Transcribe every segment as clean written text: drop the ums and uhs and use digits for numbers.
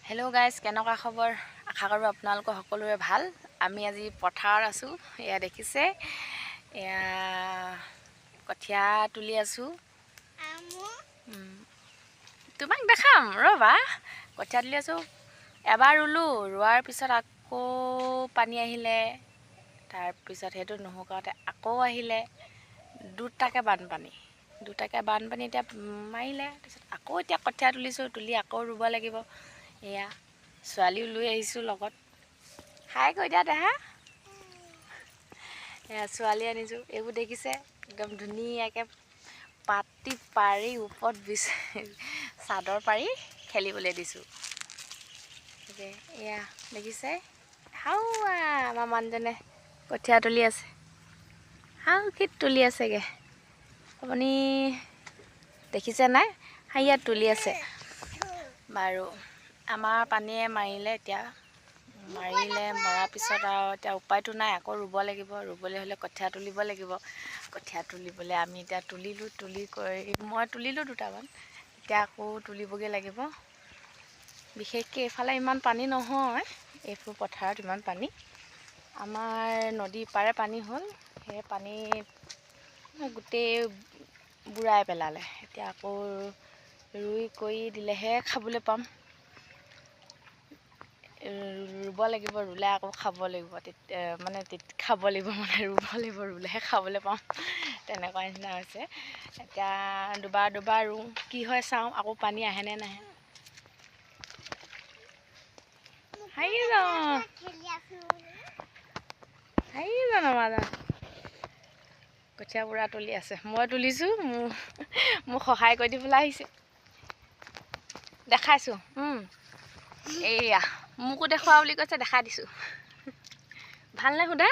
Hello' guys, কেনেকুৱা খবৰ? আশা কৰোঁ আপোনালোকৰ সকলোৰে ভাল। আমি আজি পথাৰত আছোঁ। এয়া দেখিছে, এয়া কঠীয়া তুলি আছোঁ। তোমাক দেখাম ৰ'বা। কঠীয়া তুলি আছোঁ। এবাৰ ৰুলোঁ, ৰোৱাৰ পিছত আকৌ পানী আহিলে। তাৰপিছত সেইটো নুশুকাওঁতে আকৌ আহিলে। দুটাকৈ বানপানী, দুটাকৈ বানপানী এতিয়া মাৰিলে। তাৰপিছত আকৌ এতিয়া কঠীয়া তুলিছোঁ, তুলি আকৌ ৰুব লাগিব। এয়া ছোৱালীও লৈ আহিছোঁ লগত। হাই কৈ দিয়া দেহা। এয়া ছোৱালী আনিছোঁ। এইবোৰ দেখিছে, একদম ধুনীয়াকৈ পাতি পাৰি ওপৰত বিচ চাদৰ পাৰি খেলিবলৈ দিছোঁ। এয়া দেখিছে, হাওৱা আমাৰ মানুহজনে কঠীয়া তুলি আছে। হাউখিত তুলি আছেগৈ। আপুনি দেখিছে নাই? হাইয়াত তুলি আছে। বাৰু, আমাৰ পানীয়ে মাৰিলে। এতিয়া মাৰিলে, মৰাৰ পিছত আৰু এতিয়া উপায়টো নাই, আকৌ ৰুব লাগিব। ৰুবলৈ হ'লে কঠীয়া তুলিব লাগিব। কঠীয়া তুলিবলৈ আমি এতিয়া তুলিলোঁ, তুলি কৰি মই তুলিলোঁ দুটামান। এতিয়া আকৌ তুলিবগৈ লাগিব। বিশেষকৈ এইফালে ইমান পানী নহয়, এইবোৰ পথাৰত ইমান পানী। আমাৰ নদীৰ পাৰে পানী হ'ল, সেই পানী গোটেই বুৰাই পেলালে। এতিয়া আকৌ ৰুই কৰি দিলেহে খাবলৈ পাম। ৰুব লাগিব, ৰুলে আকৌ খাব লাগিব। তেতিয়া মানে খাব লাগিব, মানে ৰুব লাগিব, ৰুলেহে খাবলৈ পাম, তেনেকুৱা নিচিনা হৈছে। এতিয়া দুবাৰ দুবাৰ ৰুওঁ, কি হয় চাওঁ, আকৌ পানী আহেনে নাহে। হাঁহি যাওঁ, হাঁহি যাওঁ। মাজা কঠীয়া পূৰা তুলি আছে। মই তুলিছোঁ, মোক সহায় কৰি দিবলৈ আহিছে। দেখাইছোঁ। এইয়া মোকো দেখুওৱা বুলি কৈছে, দেখাই দিছোঁ। ভালনে সোধা?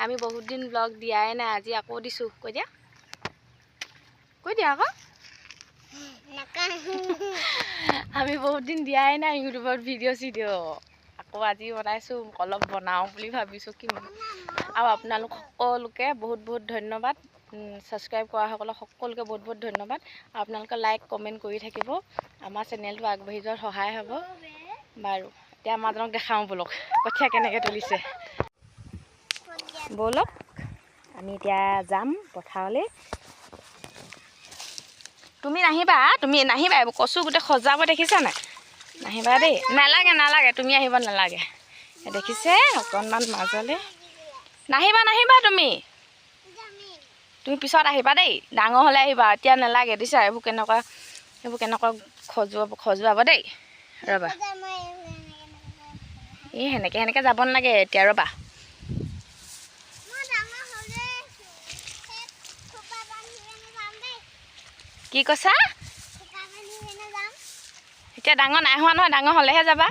আমি বহুত দিন ব্লগ দিয়াই নাই, আজি আকৌ দিছোঁ। কৈ দিয়া, কৈ দিয়া আকৌ। আমি বহুত দিন দিয়াই নাই ইউটিউবত ভিডিঅ' চিডিঅ'। আকৌ আজি বনাইছোঁ, অলপ বনাওঁ বুলি ভাবিছোঁ। কিমান আৰু আপোনালোক সকলোকে বহুত বহুত ধন্যবাদ। ছাবস্ক্ৰাইব কৰাসকলক সকলোকে বহুত বহুত ধন্যবাদ। আৰু আপোনালোকে লাইক কমেণ্ট কৰি থাকিব, আমাৰ চেনেলটো আগবাঢ়ি যোৱাত সহায় হ'ব। বাৰু, এতিয়া আমাৰজনক দেখাওঁ ব'লক, কঠীয়া কেনেকৈ তুলিছে। ব'লক, আমি এতিয়া যাম পথাৰলৈ। তুমি নাহিবা, তুমি নাহিবা। এইবোৰ কচু গোটেই সজাব, দেখিছা নাই? নাহিবা দেই, নালাগে নালাগে, তুমি আহিব নালাগে। দেখিছে, অকণমান মাজলৈ নাহিবা, নাহিবা তুমি। তুমি পিছত আহিবা দেই, ডাঙৰ হ'লে আহিবা, এতিয়া নালাগে। দিছা এইবোৰ কেনেকুৱা, এইবোৰ কেনেকুৱা খজুৱাব, খজুৱাব দেই। ৰ'বা, এই সেনেকৈ সেনেকৈ যাব নালাগে এতিয়া, ৰ'বা। কি কৈছা? এতিয়া ডাঙৰ নাই হোৱা নহয়, ডাঙৰ হ'লেহে যাবা।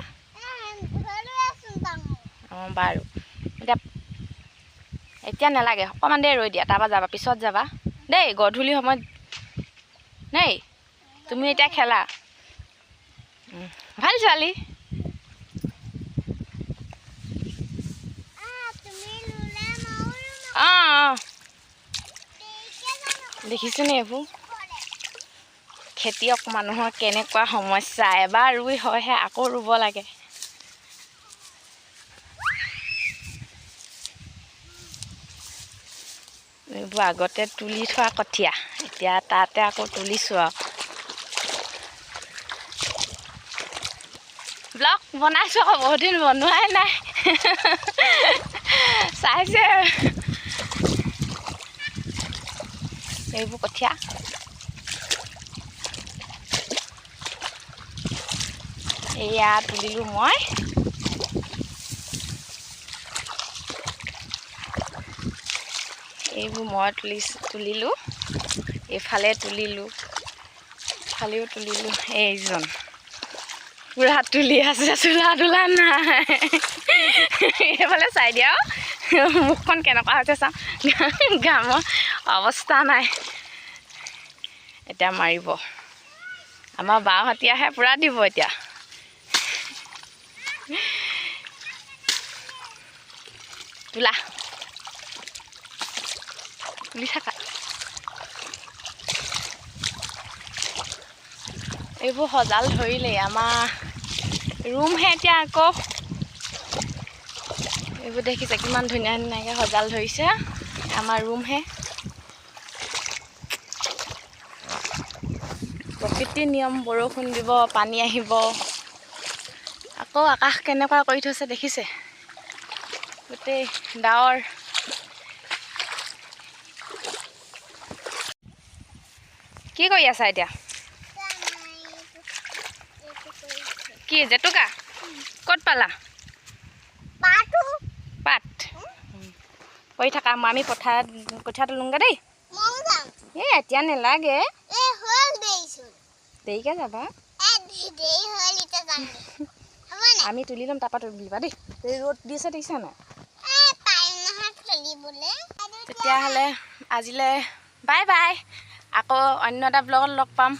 অঁ বাৰু, এতিয়া এতিয়া নালাগে, অকণমান দেৰি ৰৈ দিয়া, তাৰপৰা যাবা, পিছত যাবা দেই, গধূলি সময়ত দেই। তুমি এতিয়া খেলা, ভাল ছোৱালী। অঁ অঁ, দেখিছেনে এইবোৰ খেতিয়ক মানুহৰ কেনেকুৱা সমস্যা? এবাৰ ৰুই হয়হে, আকৌ ৰুব লাগে। এইবোৰ আগতে তুলি থোৱা কঠীয়া, এতিয়া তাতে আকৌ তুলিছোঁ। আৰু ব্লগ বনাইছোঁ আকৌ, বহুত দিন বনোৱাই নাই। চাইছে এইবোৰ কঠীয়া। এয়া তুলিলোঁ মই। এইবোৰ মই তুলিলোঁ, এইফালে তুলিলোঁ, ইফালেও তুলিলোঁ। এইজন পূৰা তুলি আছে, চোলা তোলা নাই। এইফালে চাই দিয়া, মুখখন কেনেকুৱা হৈছে চাওঁ। ঘামৰ অৱস্থা নাই। এতিয়া মাৰিব আমাৰ বাওঁহতীয়াহে পূৰা দিব এতিয়া। তোলা, তুলি থাকা। এইবোৰ সজাল ধৰিলেই, আমাৰ ৰুমহে এতিয়া আকৌ। এইবোৰ দেখিছে কিমান ধুনীয়া ধুনীয়াকৈ সজাল ধৰিছে, আমাৰ ৰুমহে। প্ৰকৃতিৰ নিয়ম, বৰষুণ দিব, পানী আহিব। আকৌ আকাশ কেনেকুৱা কৰি থৈছে দেখিছে, গোটেই ডাৱৰ। কি কৰি আছা এতিয়া? কি জেতুকা ক'ত পালা? পাত কৰি থাকা, আমি পথাৰত কঠীয়া তোলোংগে দেই। এই এতিয়া নেলাগে, দেৰিকে যাবা। আমি তুলি ল'ম, তাৰপৰা তুলিবা দেই। এই ৰ'দ দিছে দেখিছা নাই? তেতিয়াহ'লে আজিলৈ বাই বাই, আকৌ অন্য এটা ব্লগত লগ পাম।